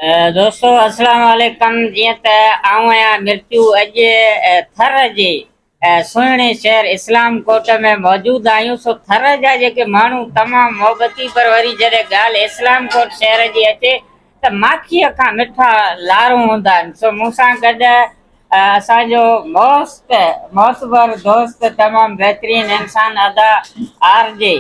دوستو اسلام عليڪم جيئن ته آئون آهيان مرچو اڄ ٿر جي سهڻي شهر اسلام ڪوٽ ۾ موجود آهيون سو ٿر جا جيڪي ماڻهو تمام محبتي پر وري جڏهن ڳالهه اسلام ڪوٽ شهر جي اچي ته ماکيء کان مٺا لارون هوندا آهن سو مون سان گڏ اسان جو موست معتبر دوست تمام بهترين انسان ادا آر جي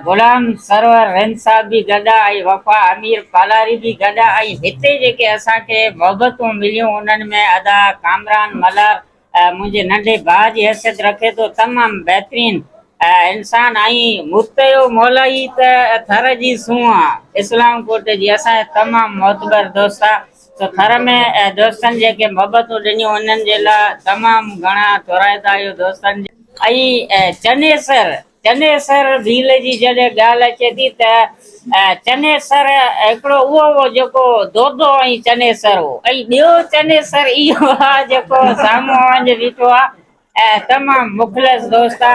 غلام سرور رند صاحب به گڏ آ ۽ وفا امير پالاري به گڏ آ ۽ هتي جيڪي اسان کي محبتون مليون انهن ۾ ادا ڪامران ملهار منهنجي ننڍي ڀاء جي حيثيت رکي ٿو تمام بهترين انسان ۽ متيو مولائي ته ٿر جي سونهن آ اسلام ڪوٽ جي اسان جا تمام معتبر دوست آ سو ٿر ۾ دوستن جيڪي محبتون ڏنيون انهن جي لاء تمام گهڻا ٿورائتا آهيون دوستن جا. ۽ چنيسر چنيسر ڀيل جي جڏهن ڳالهه اچي ٿي ته چنيسر هڪڙو اهو هو جيڪو دودو ۽ چنيسر هو ۽ ٻيو چنيسر اهو آ جيڪو سامهون اوهان جي بيٺو آ ۽ تمام مخلص دوست آ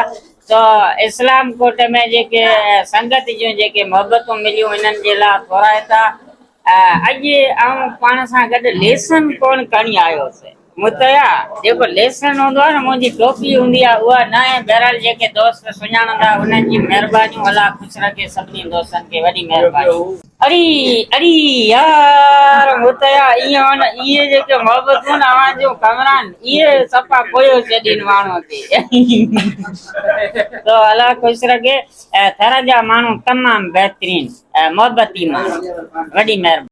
سو اسلام ڪوٽ ۾ جيڪي سنگت جون جيڪي محبتون مليون انهن جي لاء ٿورائتا اڄ آئون پاڻ سان گڏ ليسن ڪونه کڻي آيو هوس. متيا، جيڪو ليسن هوندو آهي نه منهنجي ٽوپي هوندي آهي اها ناهي بهرحال جيڪي دوست سڃاڻندا انهن جي مهربانيون الله خوش رکي سڀني دوستن کي وڏي مهرباني. اڙي اڙي يار متيا ائين هو نه اهي جيڪي محبتون نه اوهان جون ڪامران اهي صفا ڪوهيو ڇڏين ماڻهو کي تو الله خوش رکي ٿر جا ماڻهو تمام بهترين محبتي ماڻهو وڏي مهرباني.